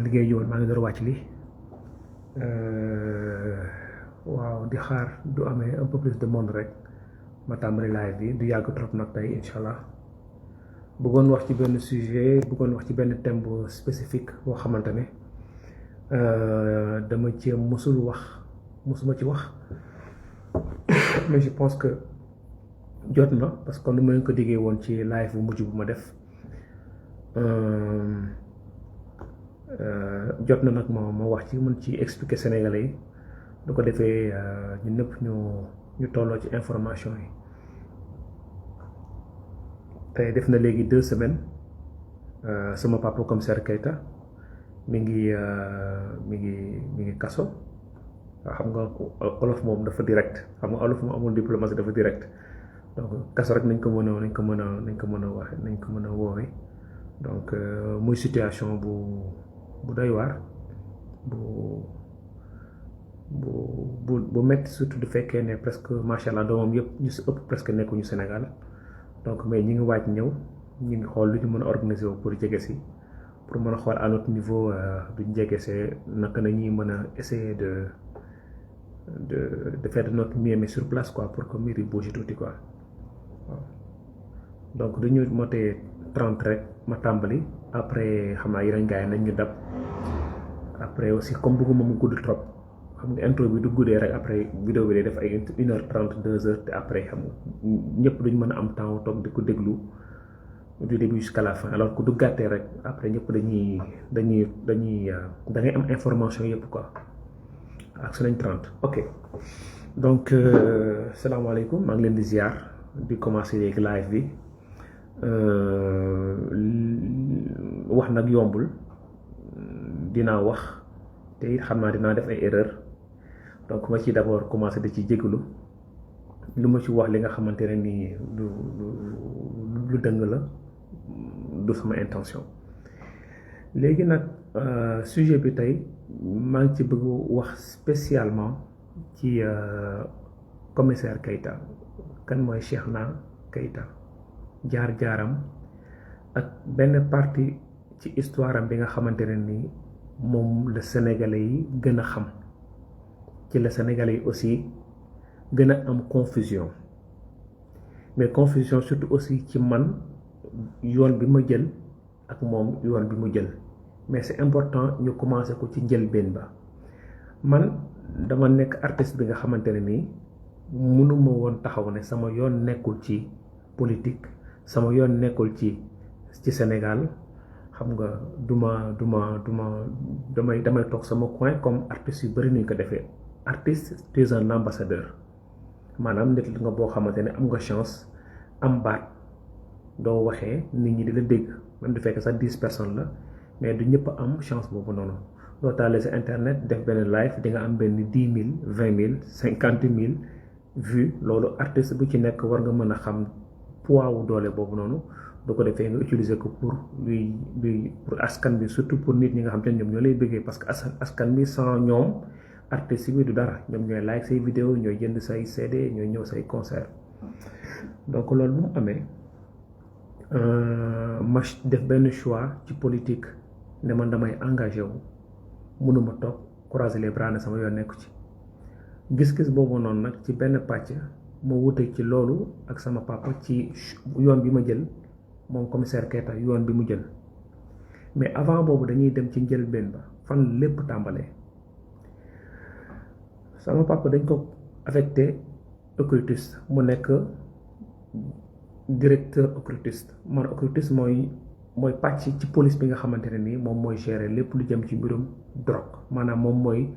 liggéey yoon maa ngi door wàcc li waaw di xaar du amee un peu plus de monde rek ma tàmbali live bi du yàgg trop nag tey incha allah bëggoon wax ci benn sujet bëggoon wax ci benn thème bu spécifique boo xamante ne dama ci mësuma ci wax mais je pense que jot na parce que nu ma leen ko diggee woon ci live bu mujj bu ma def jot na nag ma wax ci mën ci expliquer Sénégalais yi du ko defee ñun ñëpp ñu tolloo ci information yi tey def na léegi 2 semaines sama papa commissaire Keita mi ngi kaso waaw xam nga olof moom dafa direct xam nga olof moom amul diplomatie dafa direct donc kaso rek nañ ko mën a woowee donc muy situation bu doy waar bu metti surtout du fekkee ne presque macha allah doomam yëpp ñu si ëpp presque nekkuñu Sénégal donc mais ñi ngi waaj ñëw ñu ngi xool lu ñu mën a organiser wu pour jege si pour mën a xool à notre niveau duñ jege see naka na ñuy mën a essayer de faire de notre mieux mais sur place quoi pour que mbir yi bouge tuuti quoi waaw donc duñu motee 30 rek ma tàmbali après xam naa yeneen gars yi nañ ñu dab après aussi comme bëgguma mu gudd trop xam nga intro bi du guddee rek après vidéo bi day def ay 1h30 2h te après xam nga ñëpp duñ mën a am temps toog di ko déglu du début jusqu'à la fin alors que du gàttee rek après ñëpp da ngay am information yëpp quoi ak su nañ 30 ok donc salaamaaleykum maa ngi leen di ziar di commencer léegi live bi wax nag yombul dinaa wax te it xam naa dinaa def ay erreur donc ma ci d'abord commencer di ci jégalu lu ma ci wax li nga xamante ne nii lu dëng la du sama intention léegi nag sujet bi tey maa ngi ci bëgg wax spécialement ci commissaire Keita kan mooy Cheikhna Keita jaar-jaaram ak benn partie ci histoire am bi nga xamante ne nii moom la Sénégalais yi gën a xam ci la Sénégalais yi aussi gën a am confusion mais confusion surtout aussi ci man yoon bi ma jël ak moom yoon bi mu jël mais c'est important ñu commencer ko ci njëlbéen ba man dama nekk artiste bi nga xamante ne nii mënuma woon taxaw ne sama yoon nekkul ci politique sama yoon nekkul ci Sénégal xam nga damay toog sama coin comme artiste yu bari nuñ ko defee artiste tu es un ambassadeur maanaam nit nga boo xamante ne am nga chance am baat doo waxee nit ñi di la dégg même du fekk sax 10 personnes la mais du ñëpp am chance boobu noonu doo taalee sa internet def benn live di nga am benn 10 000 20 000 50 000 vues loolu artiste bu ci nekk war nga mën a xam poids wu doole boobu noonu du ko defee nga utiliser ko pour pour askan bi surtout pour nit ñi nga xam te ne ñoom ñoo lay bëggee parce que askan bi sans ñoom artiste bi du dara ñoom ñooy like say vidéo ñooy jënd say CD ñooy ñëw say concert donc loolu bu mu amee ma def benn choix ci politique ne man damay engagé wu mënuma toog croiser les bras ne sama yoon nekku ci gis-gis boobu noonu nag ci benn pàcc ma wute ci loolu ak sama papa ci yoon bi ma jël moom commissaire Keita yoon bi mu jël mais avant boobu dañuy dem ci njëlbéen ba fan lépp tàmbalee sama papa dañ ko affecté occultiste mu nekk directeur occultiste man occultiste mooy pàcc ci police bi nga xamante ne nii moom mooy gérer lépp lu jëm ci mbirum drogue maanaam moom mooy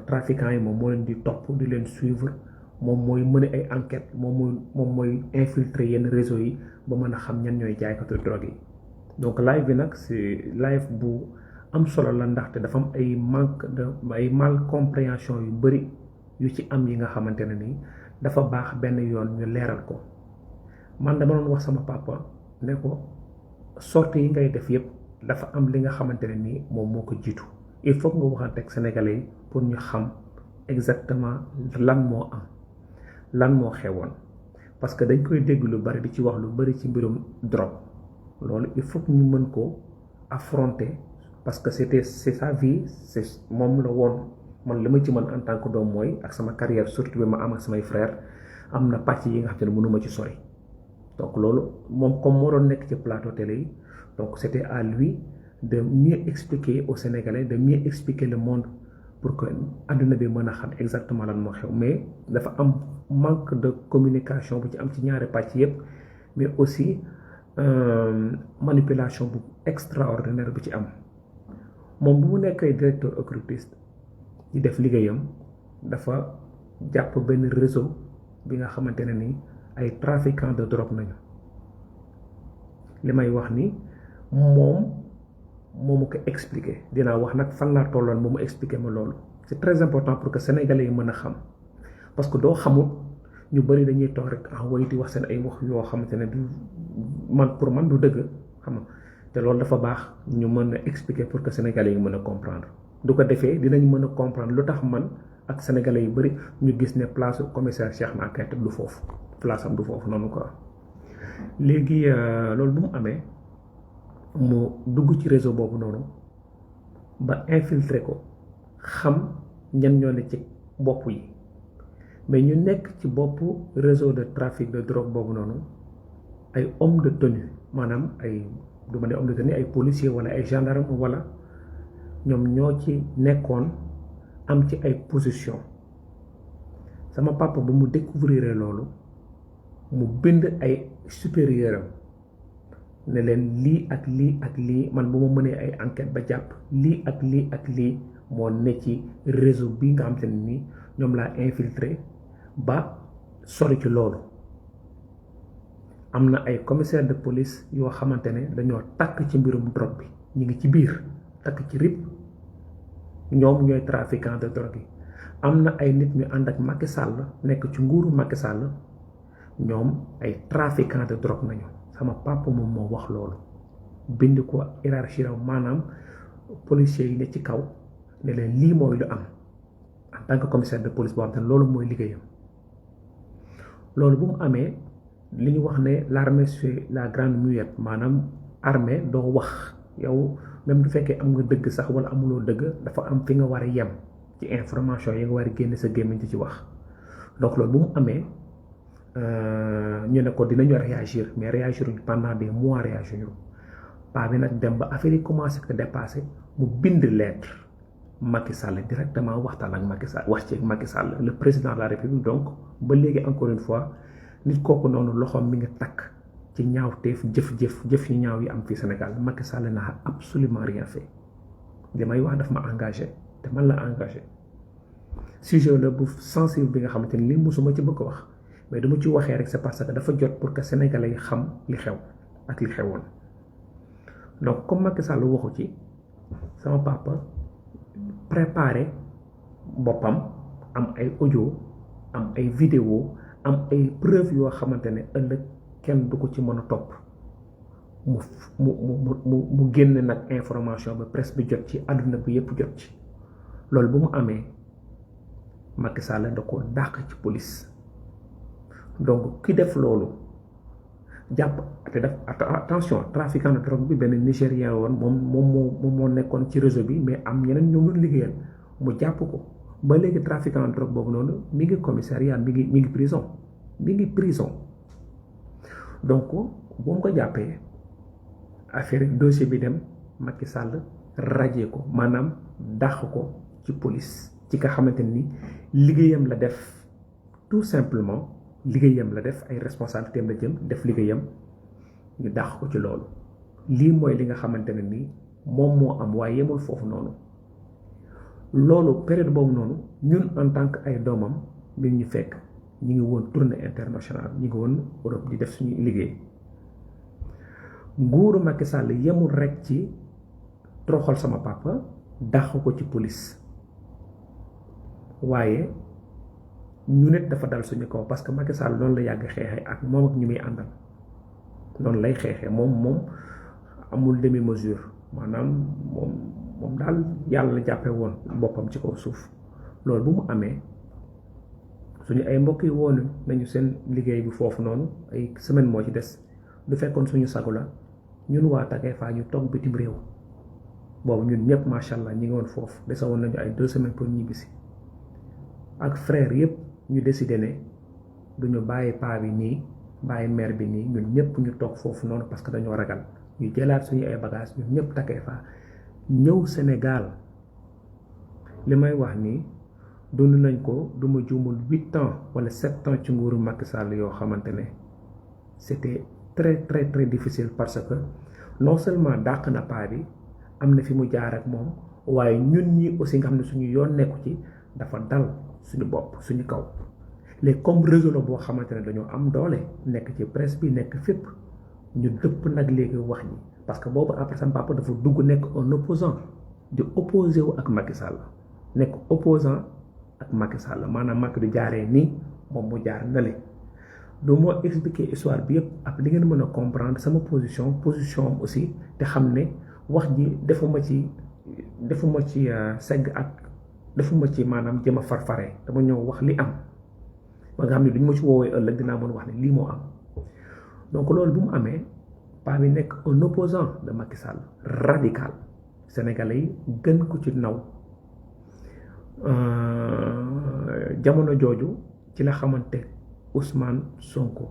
trafiquants yi moom moo leen di topp di leen suivre moom mooy mener ay enquêtes moom mooy infiltrer yenn réseau yi ba mën a xam ñan ñooy jaaykatu drogue yi donc live bi nag c'est live bu am solo la ndaxte dafa am ay mal compréhension yu bari yu ci am yi nga xamante ne nii dafa baax benn yoon ñu leeral ko man dama doon wax sama papa ne ko sortie yi ngay def yépp dafa am li nga xamante ne nii moom moo ko jiitu il faut nga waxante ak Sénégalais yi pour ñu xam exactement lan moo am lan moo xewoon parce que dañ koy dégg lu bari di ci wax lu bari ci mbirum drogue loolu il faut que ñu mën ko affronter parce que c'est sa vie, c'est moom la woon. Man li ma ci mën en tant que doom mooy ak sama carrière surtout bi ma am ak samay frère am na pàcc yi nga xam te ne mënuma ci sori. Donc loolu moom comme moo doon nekk ci plateau télé yi, donc c'était à lui de mieux expliquer aux Sénégalais, de mieux expliquer le monde pour que àdduna bi mën a xam exactement lan moo xew. Mais dafa am manque de communication bu ci am ci ñaari pàcc yépp, mais aussi manipulation bu extraordinaire bu ci am. moom bu mu nekkee directeur occultiste di def liggéeyam dafa jàpp benn réseau bi nga xamante ne ni ay trafiquants de drogue nañu. li may wax ni moomu ko expliquer, dinaa wax nag fan laa tolloon ba mu expliquer ma loolu. C'est très important pour que sénégalais yi mën a xam, parce que doo xamul ñu bari dañuy toog rek way di wax seen ay wax yoo xamante ne du man pour man du dëgg xam nga. te loolu dafa baax ñu mën a expliquer pour que sénégalais yi mën a comprendre. du ko defee dinañ mën a comprendre lu tax man ak sénégalais yu bari ñu gis ne place commissaire Cheikhna Keita du foofu, place am du foofu noonu quoi. léegi loolu bu mu amee mu dugg ci réseau boobu noonu ba infiltrer ko, xam ñan ñoo ne ci bopp yi. mais ñu nekk ci boppu réseau de trafic de drogue boobu noonu ay homme de tenue, maanaam ay du ma ne homme de tenue, ay policier wala ay gendarme, wala ñoom ñoo ci nekkoon am ci ay position. sama papa bu mu découvrir loolu mu bind ay supérieur am ne leen lii ak lii ak lii, man bu ma mënee ay enquête ba jàpp lii ak lii ak lii moo ne ci réseau bi nga xam te ne nii ñoom laa infiltré ba sori ci loolu. am na ay commissaire de police yoo xamante ne dañoo takk ci mbirum drogue bi, ñu ngi ci biir takk ci rip, ñoom ñooy trafiquant de drogue yi. am na ay nit ñu ànd ak Macky Sall, nekk ci nguuru Macky Sall, ñoom ay trafiquant de drogue nañu. sama papa moom moo wax loolu, bind ko hiérarchie raw, maanaam policiers yi ne ci kaw ne leen lii mooy lu am en tant que commissaire de police boo xam te ne loolu mooy liggéeyam. loolu bu mu amee li ñu wax ne l'armée c'est la grande muette, maanaam armée doo wax yow, même du fekkee am nga dëgg sax wala amuloo dëgg, dafa am fi nga war a yem ci information yi nga war a génne sa gémmiñ ci wax. donc loolu bu mu amee ñu ne ko dinañu réagir, mais réagir pendant des mois réagir. paa bi nag dem ba affaire yi commencé ko dépassé, mu bind lettre Macky Sall directement, waxtaan ak Macky Sall, wax ci Macky Sall le président de la République. donc ba léegi encore une fois nit kooku noonu loxoom mi ngi takk ci ñaawteef jëf yu ñaaw yi am fii Sénégal. Macky Sall n'a absolument rien fait. li may wax daf ma engagé te man la engagé. sujet la bu sensible bi nga xamante ni li musuma ci bëgg wax, mais dama ci waxee rek c'est parce que dafa jot pour que sénégalais yi xam li xew ak li xewoon. donc comme Macky Sall waxu ci, sama papa préparé boppam, am ay audio, am ay vidéo, am ay preuve yoo xamante ne ëllëg kenn du ko ci mën a topp. mu génn nag information ba presse bi jot ci, àdduna bi yépp jot ci. loolu bu mu amee Macky Sall da ko dàq ci police. donc ki def loolu jàpp te def attention, trafiquant de drogue bi benn Nigérien woon, moom moo nekkoon ci réseau bi, mais am ñeneen ñoo doon liggéeyal, mu jàpp ko. ba léegi trafiquant de drogue boobu noonu mi ngi commissariat, mi ngi prison. donc bu mu ko jàppee affaire dossier bi dem, Macky Sall radié ko, maanaam dàq ko ci police, ci nga xamante ni liggéeyam la def, tout simplement liggéeyam la def, ay responsabilités am la jëm def liggéeyam, ñu dàq ko ci loolu. lii mooy li nga xamante ne ni moom moo am, waaye yemul foofu noonu. loolu période boobu noonu ñun en tant que ay doomam bi ñu fekk ñu ngi woon tournée internationale, ñu ngi woon Europe di def suñu liggéey. nguuru Macky Sall yemul rek ci toroxal sama papa, dàq ko ci police, waaye ñu nit dafa dal suñu kaw, parce que Macky Sall loolu la yàgg xeexee ak moom ak ñu muy àndal. noonu lay xeexee moom amul demi mesure, maanaam moom daal yàlla la jàppee woon boppam ci kaw suuf. loolu bu mu amee suñu ay mbokk yi woonu nañu seen liggéey bi foofu noonu, ay semaine moo ci des, du fekkoon suñu sago la ñun waa Takeifa ñu toog bitim réew, boobu ñun ñëpp macha allah ñi ngi woon foofu dese woon nañu ay 2 semaines pour ñibbisi ak frère yëpp ñu décidé ne duñu bàyyi paa bi nii bàyyi mère bi nii ñun ñëpp ñu toog foofu noonu parce que dañoo ragal ñu jëlaat suñu ay bagages ñun ñëpp takkee fa ñëw Sénégal li may wax nii dund nañ ko du ma juumul 8 ans wala 7 ans ci nguuru Macky Sall yoo xamante ne c'était très très très difficile parce que non seulement dàq na paa bi am na fi mu jaar ak moom waaye ñun ñi aussi nga xam ne suñu yoon nekku ci dafa dal suñu bopp suñu kaw léegi comme réseau la boo xamante ne dañoo am doole nekk ci presse bi nekk fépp ñu dëpp nag léegi wax ñi parce que boobu après sama papa dafa dugg nekk un opposant di opposé wu ak Macky Sall nekk opposant ak Macky Sall maanaam Macky du jaaree nii moom mu jaar nale du moo expliquer histoire bi yëpp ak li ngeen mën a comprendre sama position aussi te xam ne wax ji defuma ci segg ak defuma ci maanaam jëm a farfaree dama ñëw wax li am ba nga xam ne duñ ma ci woowee ëllëg dinaa mën wax ne lii moo am donc loolu bu mu amee paa bi nekk un opposant de Macky Sall radical sénégalais yi gën ko ci naw jamono jooju ci la xamante Ousmane Sonko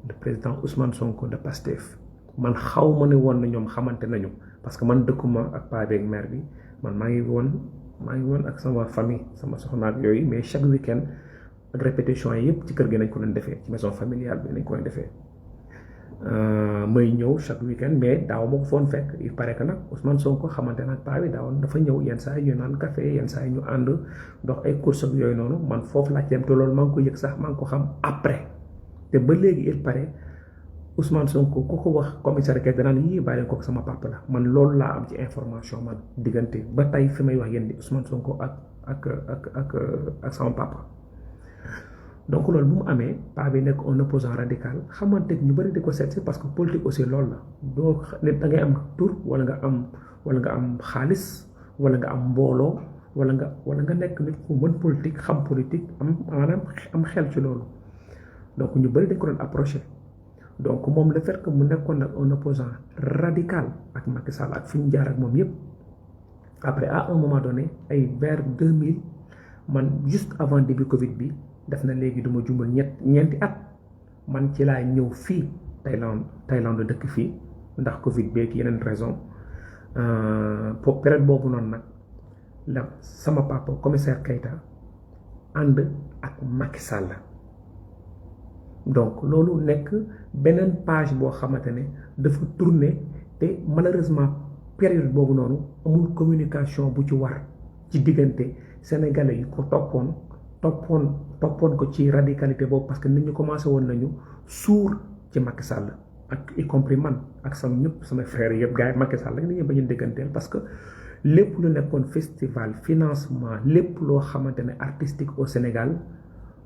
le président Ousmane Sonko de Pastef man xaw ma ne woon na ñoom xamante nañu parce que man dëkkuma ak paa bi ak mère bi man maa ngi woon ak sama famille sama soxna ak yooyu mais chaque week-end ak répétition yi yëpp ci kër gi nañ ko doon defee ci maison familiale bi nañ ko doon defee may ñëw chaque week-end mais daaw ma ko foon fekk il paraît que nag Ousmane Sonko xamante nag paa bi daawoon dafa ñëw yenn saa yi ñu naan café yenn saa yi ñu ànd dox ay courses ak yooyu noonu man foofu laa ci dem te loolu maa ngi ko yëg sax maa ngi ko xam après te ba léegi il paraît Ousmane Sonko ku ko wax commissaire Keita danaan yii bàyyi leen ko sama papa la man loolu laa am ci information man diggante ba tey fi may wax yéen di Ousmane Sonko ak sama papa. donc loolu bu mu amee paa bi nekk un opposant radical xamante ñu bëri di ko seet parce que politique aussi loolu la doo nit da ngay am tur wala nga am xaalis wala nga am mbooloo wala nga nekk nit ku mën politique xam politique am xel ci loolu donc ñu bëri dañ ko doon approché donc moom le fait que mu nekkoon nag un opposant radical ak Macky Sall ak fi ñu jaar ak moom yëpp après à un moment donné ay vers 2000 man juste avant début Covid bi. def na léegi du ma jumbal ñeenti at man ci laa ñëw fii Thaïlande dëkk fii ndax Covid beeg yeneen raison pour période boobu noonu nag la sama papa commissaire Keita ànd ak Macky Sall donc loolu nekk beneen page boo xamante ne dafa tourné te malheureusement période boobu noonu amul communication bu ci war ci diggante sénégalais yi ko toppoon ko ci radicalité boobu parce que nit ñu commencé woon nañu suur ci Macky Sall ak y compris man ak sama frères yëpp gars yi Macky Sall nit ñi bañu dégganteel parce que lépp lu nekkoon festival financement lépp loo xamante ne artistique au Sénégal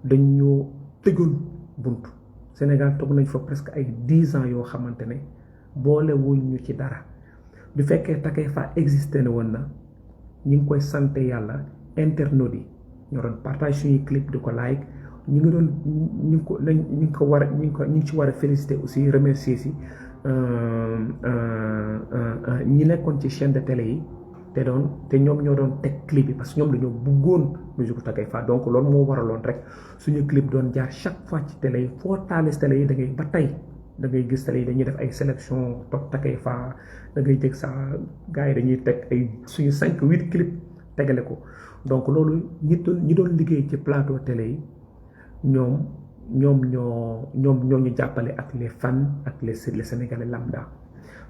dañu tëjoon bunt Sénégal toog nañ fa presque ay 10 ans yoo xamante ne boole wuñ ñu ci dara du fekkee takkee fa existé ne woon na ñu ngi koy sant yàlla internautes yi ñoo doon partage suñuy clip di ko like ñu ngi ci war a féliciter aussi remercier si ñi nekkoon ci chaîne de télé yi te ñoom ñoo doon teg clip yi parce que ñoom dañoo bëggoon musique Takei Fa donc loolu moo waraloon rek suñu clip doon jaar chaque fois ci télé yi foo taalis télé yi da ngay ba tey da ngay gis télé yi dañuy def ay sélection top Takei Fa da ngay dégg sax gars yi dañuy teg ay suñu 5-8 clip tegale ko donc loolu ñi doon liggéey ci plateau télé yi ñoom ñoo ñu jàppale ak les fans ak les sénégalais lambda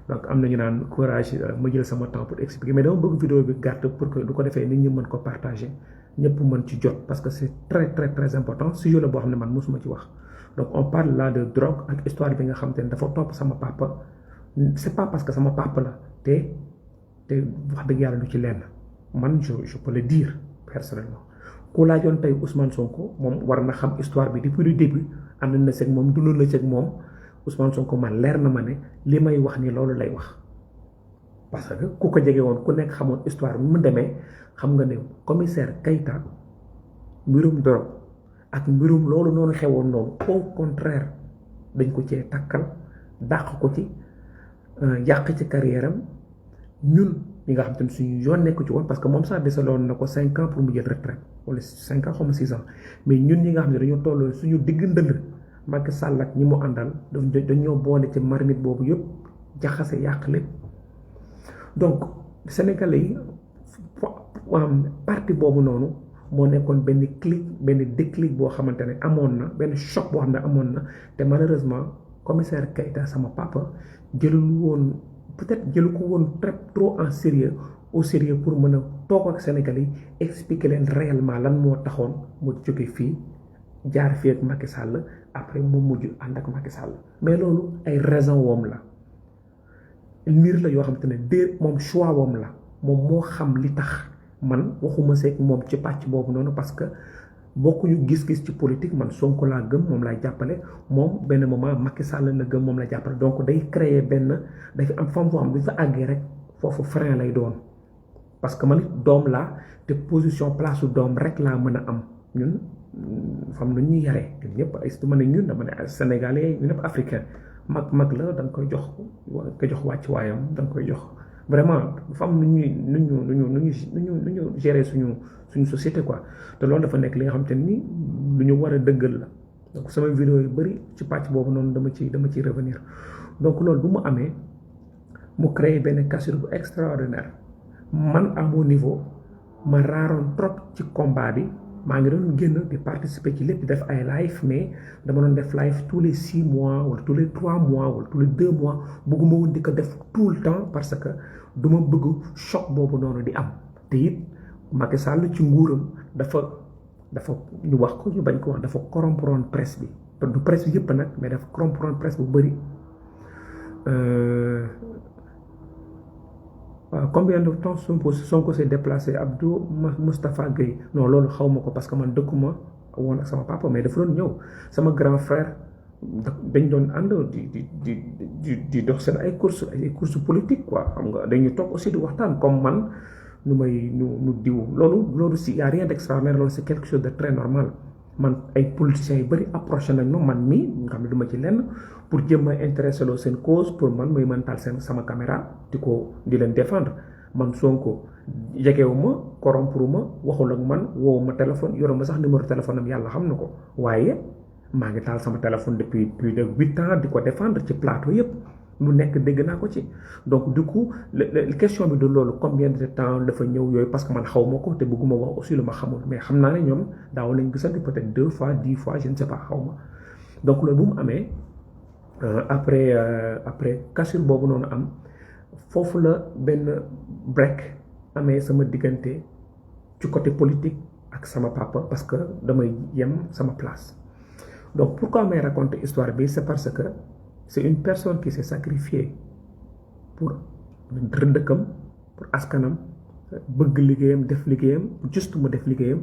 donc am na ñu naan courage ma jël sama temps pour expliquer mais dama bëgg vidéo bi gàtt pour que du ko defee nit ñi mën ko partager ñëpp mën ci jot parce que c'est très très très important sujet la boo xam ne man mosuma ci wax donc on parle là de drogue ak histoire bi nga xam te ne dafa topp sama papa c'est pas parce que sama papa la te wax dëgg yàlla du ci lenn man je peux le dire personnellement ku laajoon tey Ousmane Sonko moom war na xam histoire bi depuis le début ànd na seeg moom dund na seeg moom Ousmane Sonko man leer na ma ne li may wax ni loolu lay wax parce que ku ko jege woon ku nekk xamoon histoire bi mu demee xam nga ne commissaire Keita mbirum drogue ak mbirum loolu noonu xewoon noonu au contraire dañ ko cee takkal dàq ko ci yàq ci carrière am ñun ñi nga xam te ne suñu yoon nekk ci woon parce que moom sax desaloon na ko 5 ans pour mu jël retraite wala 5 ans xaw ma 6 ans mais ñun ñi nga xam ne dañoo toll suñu digg ndënd Macky Sall ak ñi mu àndal dañoo boole ci marmite boobu yëpp jaxase yàq lépp donc Sénégalais yi parti boobu noonu moo nekkoon benn déclic boo xamante ne amoon na benn choc boo xam ne amoon na te malheureusement commissaire Keïta sama papa jëlu ko woon trop au sérieux pour mën a toog ak Sénégalais yi expliquer leen réellement lan moo taxoon mu jóge fii jaar fii ak Macky Sall après mu mujj ànd ak Macky Sall mais loolu ay raison woom la mbir la yoo xamante ne moom choix woom la moom moo xam li tax man waxuma seeg moom ci pàcc boobu noonu parce que bokkuñu gis-gis ci politique man Sonko laa gëm moom laay jàppale moom benn moment Macky Sall la gëm moom lay jàppale donc day créer dafa am fam foo xam bu fa àggee rek foofu frein lay doon parce que man doom laa te position place su doom rek laa mën a am ñun fam na ñuy yaree ñun ñëpp ay dama ne ñun dama ne sénégalais ñu ñëpp africain mag la da nga koy jox wàcc waayam da nga koy jox vraiment dafa am nu ñu gérer suñu société quoi te loolu dafa nekk li nga xam te ni lu ñu war a dëggal la donc sama vidéo yu bëri ci pàcc boobu noonu dama ci revenir donc loolu bu mu amee mu créé benn cassure bu extraordinaire man à mon niveau ma raaroon trop ci combat bi maa ngi doon génn di participer ci lépp di def ay live mais dama doon def live tous les 6 mois wala tous les 3 mois wala tous les 2 mois bëgguma woon di ko def tout le temps parce que duma bëgg choc boobu noonu di am te it Macky Sall ci nguuram dafa ñu wax ko ñu bañ ko wax dafa corrompre presse bi te du presse bi yëpp nag mais dafa corrompre presse bu bëri combien de temps Sonko s'est déplacé Abdou Moustapha Gueye non loolu xaw ma ko parce que man dëkkuma woon ak sama papa mais dafa doon ñëw sama grand frère dañ doon ànd di dox seen ay courses politique quoi xam nga dañu toog aussi di waxtaan comme man nu diw loolu si y a rien d'extraordinaire loolu c'est quelque chose de très normal man ay politiciens yu bëri approché nañ ma man mii nga xam ne du ma ci lenn pour jéem a intéressé loo seen cause pour man muy mën taal sama caméra di leen défendre man Sonko jegewu ma corrompre ma waxul ak man woowu ma téléphone yoru ma sax numéro téléphone am yàlla xam na ko waaye maa ngi taal sama téléphone depuis plus de 8 ans di ko défendre ci plateau yëpp lu nekk dégg naa ko ci donc du coup question bi de loolu combien de temps dafa ñëw yooyu parce que man xaw ma ko te bëgguma wax aussi lu ma xamul mais xam naa ne ñoom daaw lañ gisante peut-être 2 fois 10 fois je ne sais pas xaw ma donc loolu bu mu amee après cassure boobu noonu am foofu la benn break amee sama diggante ci côté politique ak sama papa parce que damay yem sama place donc pourquoi may raconter histoire bi c'est parce que c'est une personne qui s'est sacrifiée pour dëkkam pour askanam bëgg liggéeyam def liggéeyam juste mu def liggéeyam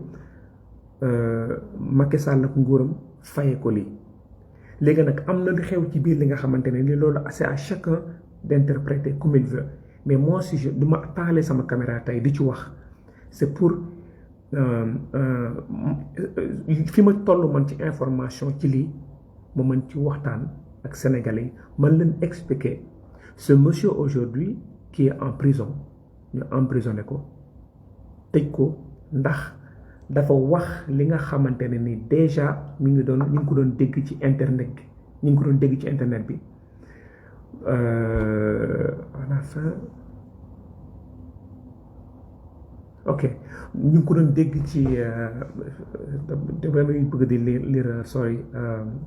Macky Sall ak nguuram faye ko lii léegi nag am na lu xew ci biir li nga xamante ne ni loolu c'est à chacun d'interpréter comme il veut mais moi si du ma taalee sama caméra tey di ci wax c'est pour fi ma toll man ci information ci lii ma mën ci waxtaan ak Sénégalais yi man leen expliquer ce monsieur aujourd'hui qui est en prison ñu emprisonné ko tëj ko ndax dafa wax li nga xamante ne ni déjà ñu ngi ko doon dégg ci internet bi ñu ngi ko doon dégg ci internet bi à la fin ok ñu ngi ko doon dégg ci damay bëgg di lire sorry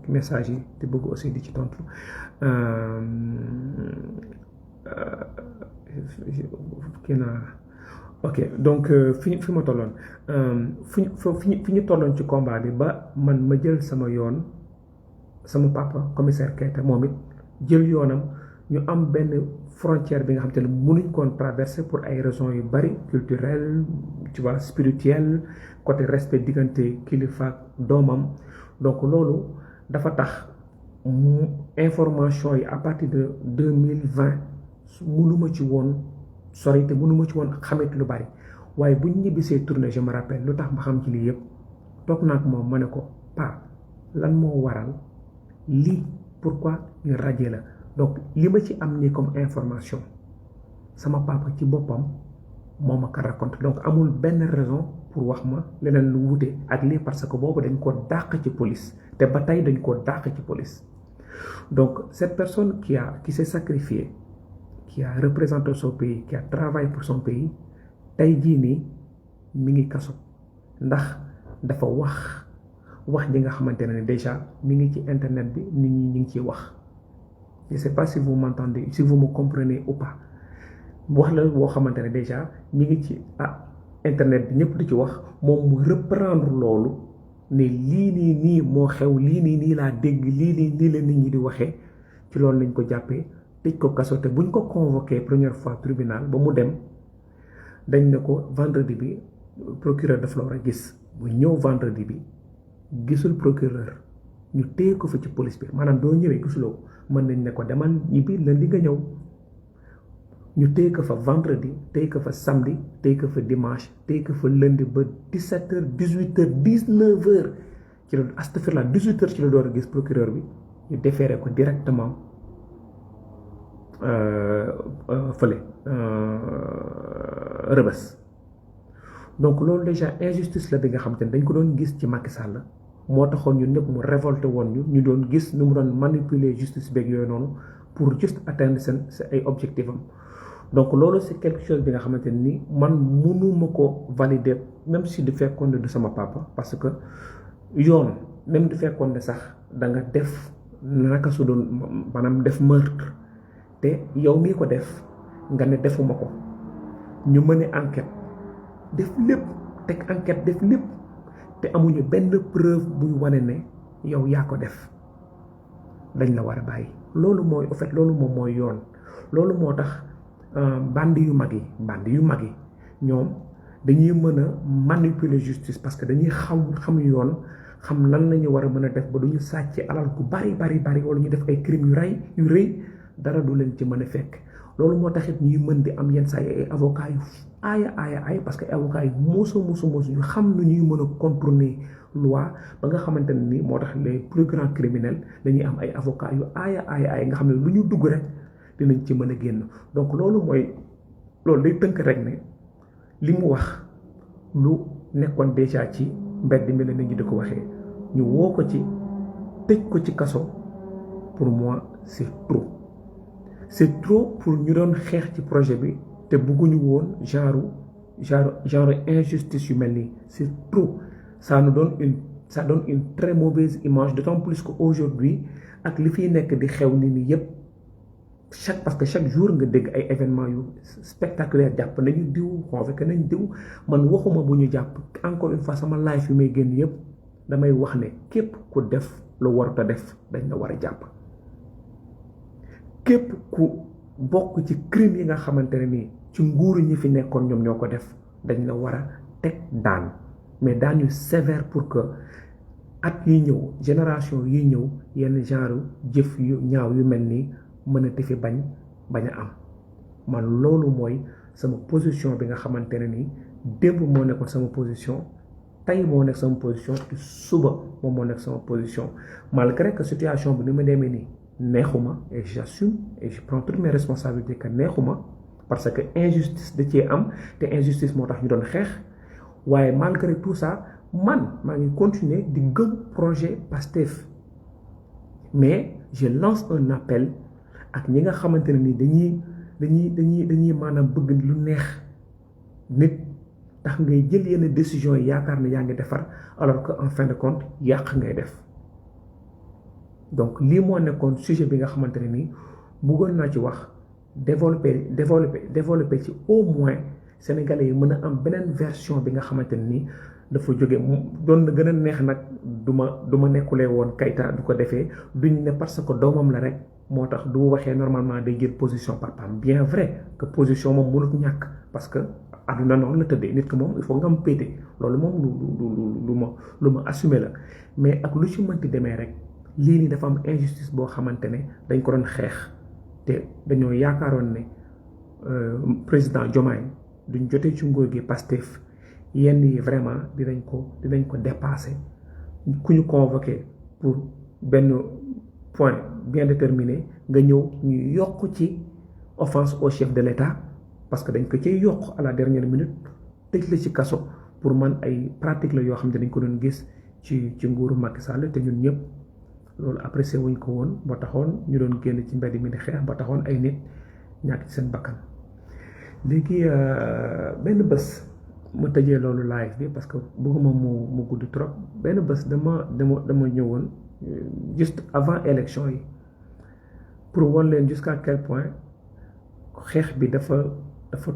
message yi te bëgg aussi di ci tontu kii naa ok donc fi ma tolloon fi ñu tolloon ci combat bi ba man ma jël sama yoon sama papa commissaire Keïta moom it jël yoonam ñu am benn frontière bi nga xam te ne mënuñ koon traverser pour ay raisons yu bari culturelles tu vois spirituelles côté respect diggante kilifa doomam donc loolu dafa tax information yi à partir de 2020 mënuma ci woon sori te mënuma ci woon xamit lu bari waaye buñ ñibbisee tournée je me rappelle lu tax ma xam ci lii yëpp toog naa ak moom ma ne ko pa lan moo waral lii pourquoi ñu radier la donc li ma ci am nii comme information sama papa ci boppam moo ma ko raconté donc amul benn raison pour wax ma leneen lu wute ak lii parce que boobu dañ ko dàq ci police te ba tey dañ ko dàq ci police donc cette personne qui s'est sacrifiée qui a représenté son pays qui a travaillé pour son pays tey jii nii mi ngi kaso ndax dafa wax ji nga xamante ne déjà mi ngi ci internet bi nit ñi ñu ngi ciy wax je sais pas si vous m'entendez si vous me comprenez ou pas wax la boo xamante ne déjà mi ngi ci internet bi ñëpp di ci wax moom mu reprendre loolu ne lii nii moo xew lii nii laa dégg lii nii la nit ñi di waxee ci loolu lañ ko jàppee tëj ko kaso te buñ ko convoqué première fois tribunal ba mu dem dañ ne ko vendredi bi procureur daf la war a gis bu ñëw vendredi bi gisul procureur ñu téye ko fa ci police bi maanaam doo ñëwee gisuloo mën nañ ne ko demal ñibbi lundi nga ñëw ñu téye ko fa vendredi téye ko fa samedi téye ko fa dimanche téye ko fa lundi ba 17h 18h 19h ci la astafurlah 18h ci la door a gis procureur bi ñu déféré ko directement fële Rebeuss donc loolu déjà injustice la bi nga xam te ne dañ ko doon gis ci Macky Sall moo taxoon ñun ñëpp mu révolté woon ñu doon gis nu mu doon manipuler justice beeg yooyu noonu pour juste atteindre seen ay objectif am donc loolu c'est quelque chose bi nga xamante ni man mënuma ko valider même si du fekkoon ne du sama papa parce que yoon même du fekkoon ne sax da nga def naka su doon maanaam def meurtre te yow mii ko def nga ne defuma ko ñu mëne enquête def lépp teg enquête def lépp te amuñu benn preuve buy wane ne yow yaa ko def dañ la war a bàyyi loolu mooy en fait loolu moom mooy yoon loolu moo tax bandi yu mag yi ñoom dañuy mën a manipuler justice parce que dañuy xam yoon xam lan la ñu war a mën a def ba du ñu sàcc alal gu bari wala ñu def ay crimes yu rëy dara du leen ci mën a fekk loolu moo taxit ñuy mën di am yenn saa yi ay avocats yu aaya parce que avocats yi musu yu xam nu ñuy mën a contourner loi ba nga xamante ne ni moo tax les plus grands criminels dañuy am ay avocats yu aaya nga xam ne lu ñu dugg rek dinañ ci mën a génn donc loolu day tënk rek ne li mu wax lu nekkoon déjà ci mbedd mi la nit ñi di ko waxee ñu woo ko ci tëj ko ci kaso pour moi c'est trop pour ñu doon xeex ci projet bi te bëgguñu woon genre injustice yu mel nii c'est trop ça donne une très mauvaise image d'autant plus qu'aujourd'hui ak li fiy nekk di xew ni nii yépp parce que chaque jour nga dégg ay événements yu spectaculaire jàpp nañu diw convoqué nañ diw man waxuma bu ñu jàpp encore une fois sama life yu may génn yépp damay wax ne képp ku def lu warut a def dañ la war a jàpp képp ku bokk ci crime yi nga xamante ne nii ci nguuru ñi fi nekkoon ñoom ñoo ko def dañ la war a teg daan mais daan yu sévère pour que at yi ñëw génération yi ñëw yenn genre jëf yu ñaaw yu mel nii mën a defi bañ a am man loolu mooy sama position bi nga xamante ne nii démb moo nekkoon sama position tey moo nekk sama position te suba moom moo nekk sama position malgré que situation bi ni ma demee nii neexuma et j'assume et je prends toutes mes responsabilités que neexuma parce que injustice da cee am te injustice moo tax ñu doon xeex waaye malgré tout ça man maa ngi continuer di gëm projet Pastef mais je lance un appel ak ñi nga xamante ne ni dañuy maanaam bëgg lu neex nit tax ngay jël yenn décisions yi yaakaar ne yaa ngi defar alors que en fin de compte yàq ngay def donc lii moo nekkoon sujet bi nga xamante ne nii bëggoon naa ci wax développer ci au moins sénégalais yi mën a am beneen version bi nga xamante ne nii dafa jóge doon na gën a neex nag du ma nekkulee woon Keita du ko defee duñ ne parce que doomam la rek moo tax du waxee normalement day jël position papaam bien vrai que position moom mënut ñàkk parce que àdduna noonu la tëddee nit ki moom il faut nga am pété loolu moom lu ma assumer la mais ak lu ci mënti demee rek lii nii dafa am injustice boo xamante ne dañ ko doon xeex te dañoo yaakaaroon ne président Diomaye duñ jotee ci nguur gi Pastef yenn yi vraiment dinañ ko dépasser ku ñu convoqué pour benn point bien déterminé nga ñëw ñu yokk ci offense au chef de l'État parce que dañ ko cay yokk à la dernière minute tëj la ci kaso pour man ay pratique la yoo xam ne dañ ko doon gis ci nguuru Macky Sall te ñun ñëpp loolu apprécié wuñ ko woon ba taxoon ñu doon génn ci mbedd mi di xeex ba taxoon ay nit ñàkk ci seen bakkan. léegi benn bés ma tëjee loolu live bi parce que bëgguma mu gudd trop benn bés dama ñëwoon juste avant élection yi pour won leen jusqu'à quel point xeex bi dafa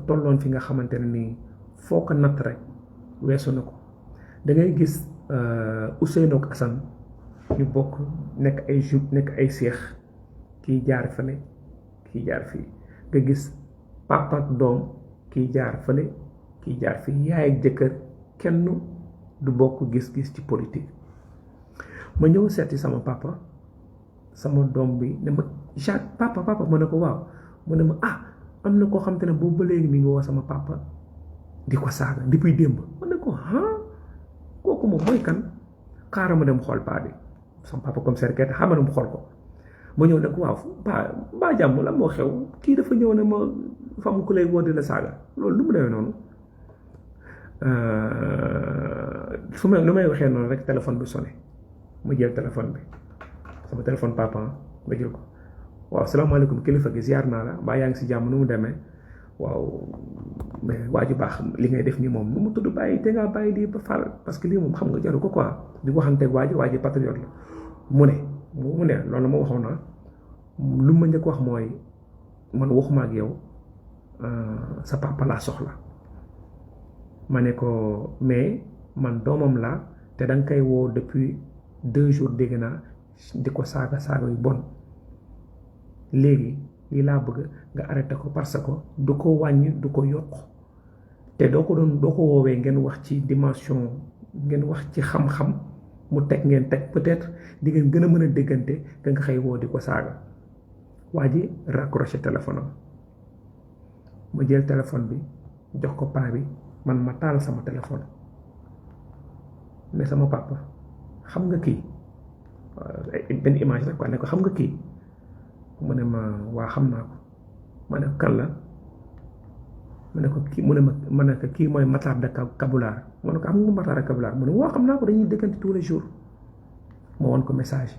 tolloon fi nga xamante ne nii foo ko natt rek weesu na ko da ngay gis Ousseynou ak Assane ñu bokk nekk ay seex kii jaar fële kii jaar fii nga gis papa ak doom kii jaar fële kii jaar fii yaay ak jëkkër kenn du bokk gis-gis ci politique. ma ñëw seeti sama papa sama doom bi ne ma Jacques papa ma ne ko waaw mu ne ma am na koo xam te ne boobu ba léegi mi ngi woo sama papa di ko saaga depuis démb ma ne ko kooku moom mooy kan xaaral ma dem xool paa bi sama papa comme serket xam na mu xool ko ma ñëw ne ko waaw ba jàmm la moo xew kii dafa ñëw ne ma fam ku lay woo di la saaga loolu lu mu demee noonu nu may waxee noonu rek téléphone bi sonné ma jël téléphone bi sama téléphone papa ma jël ko waaw salaamaaleykum kilifa gi ziar naa la mbaa yaa ngi si jàmm nu mu demee waaw mais waa ji baax li ngay def nii moom nu mu tudd bàyyi te ngaa bàyyi lii ba far parce que lii moom xam nga jaru ko quoi di waxanteeg waa ji patriote la mu ne loolu ma waxoon na lu ma njëkk wax mooy man waxuma ak yow sa papa laa soxla ma ne ko mais man doomam laa te da nga koy woo depuis 2 jours dégg naa di ko saaga yu bon léegi lii laa bëgg nga arrêté ko parce que du ko wàññi du ko yokk te doo ko woowee ngeen wax ci dimension ngeen wax ci xam-xam mu ngeen teg peut-être di ngeen gën a mën a déggante nga xëy woo di ko saaga waa ji raccroché téléphone am ma jël téléphone bi jox ko paa bi man ma taal sama téléphone ne sama papa xam nga kii benn image rek quoi ne ko xam nga kii mu ne ma waa xam naa ko ma ne ko kan la ma ne ko kii mu ne ma ne ko kii mooy Matar de Kabulaar ma ne ko xam nga Matar de Kabulaar mu ne waa xam naa ko dañuy déggante tous les jours ma won ko message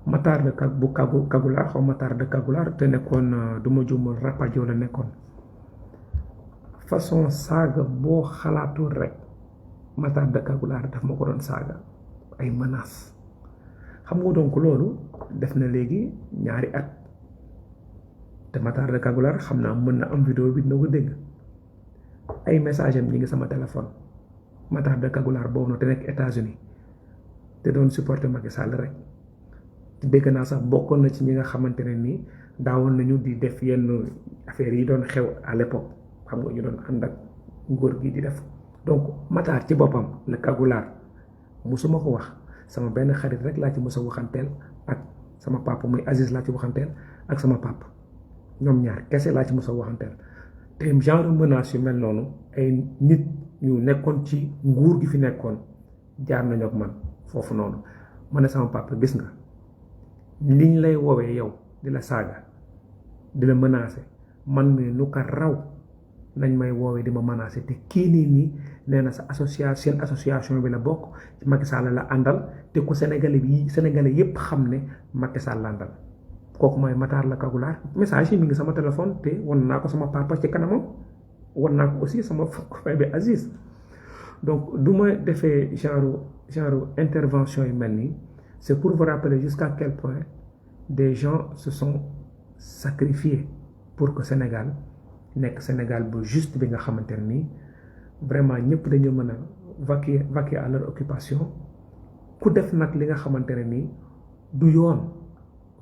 Matar de Kabulaar xaw Matar de Kabulaar te nekkoon du ma juumal rapajo la nekkoon façon saaga boo xalaatul rek Matar de Kabulaar daf ma ko doon saaga ay menaces xam nga donc loolu def na léegi 2 at te Matar de Kabulaar xam naa mën na am vidéo bi dina ko dégg ay message am ñi ngi sama téléphone Matar de Kabulaar boobu na te nekk États-Unis te doon supporter Macky Sall rek dégg naa sax bokkoon na ci ñi nga xamante ne nii daawoon nañu di def yenn affaires yi doon xew à l'époque xam nga ñu doon ànd ak nguur gi di def donc Matar ci boppam la Kabulaar musuma ko wax sama benn xarit rek laa ci mos a waxanteel ak sama papa muy Aziz laa ci waxanteel ak sama papa ñoom ñaar kese laa ci mos a waxanteel te genre menace yu mel noonu ay nit ñu nekkoon ci nguur gi fi nekkoon jaar nañu ak man foofu noonu ma ne sama papa gis nga liñ lay woowee yow di la saaga di la menacer man mi nu ko raw nañ may woowee di ma menacer te kii nii nee na sa association bi la bokk ci Macky Sall la àndal te ku sénégalais yépp xam ne Macky Sall la àndal kooku mooy Matar la Kabulaar message yi mi ngi sama téléphone te wan naa ko sama papa ci kanamam wan naa ko aussi sama frère bi Aziz donc du ma defee genre intervention yu mel nii c'est pour vous rappeler jusqu'à quel point des gens se sont sacrifiés pour que Sénégal nekk Sénégal bu juste bi nga xamante ne nii vraiment ñëpp dañu mën a vaquer à leur occupation ku def nag li nga xamante ne nii du yoon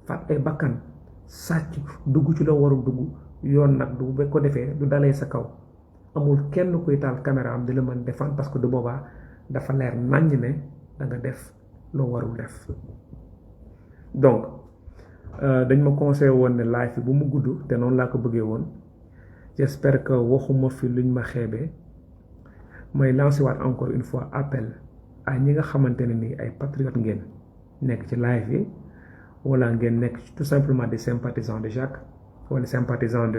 faat ay bakkan sàcc dugg ci la warul dugg yoon nag du ba ko defee du dalee sa kaw amul kenn kuy taal caméra am di la mën défendre parce que du boobaa dafa leer naññ ne da nga def loo warul def donc dañ ma conseillé woon ne live bi bu mu gudd te noonu laa ko bëggee woon j'espère que waxuma fi luñ ma xeebee may lancer waat encore une fois appel à ñi nga xamante ne ni ay patriotes ngeen nekk ci live yi wala ngeen nekk tout simplement des sympathisants de Jacques wala sympathisants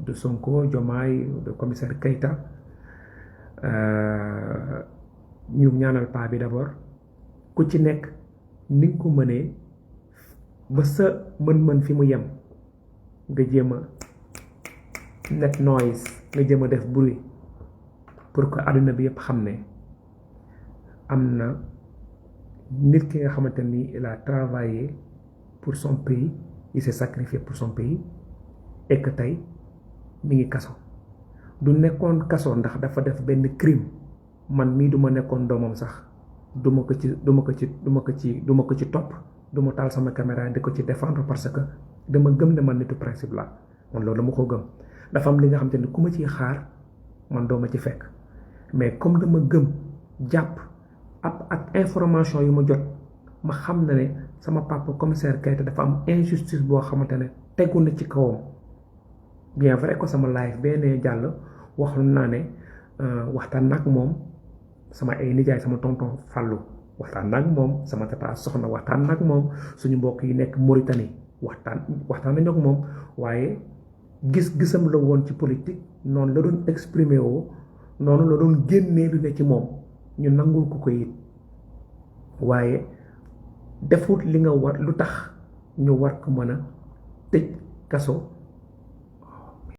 de Sonko Diomaye de commissaire Keïta ñu ñaanal paa bi d'abord ku ci nekk ni nga ko mënee ba sa mën-mën fi mu yem nga jéem a net noise nga jéem a def bruit pour que àdduna bi yëpp xam ne am na nit ki nga xamante ni il a travaillé pour son pays il s'est sacrifié pour son pays et que tey mi ngi kaso du nekkoon kaso ndax dafa def benn crime man mii duma nekkoon doomam sax duma ko ci topp duma taal sama caméra di ko ci défendre parce que dama gëm ne man nitu principe la man loolu dama ko gëm dafa am li nga xamante ni ku ma ciy xaar man dooma ci fekk mais comme dama gëm jàpp ak information yu ma jot ma xam na ne sama papa commissaire Keïta dafa am injustice boo xamante ne tegu na ci kawam bien vrai que sama live benn jàll wax naa ne waxtaan nag moom sama ay nijaay sama tonton Fallou waxtaan nag moom sama tata soxna waxtaan nag moom suñu mbokk yi nekk Mauritanie waxtaan nañu ak moom waaye gis-gisam la woon ci politique noonu la doon exprimer woo noonu la doon génnee lu ne ci moom ñu nangul ko it waaye defut li nga war lu tax ñu war ko mën a tëj kaso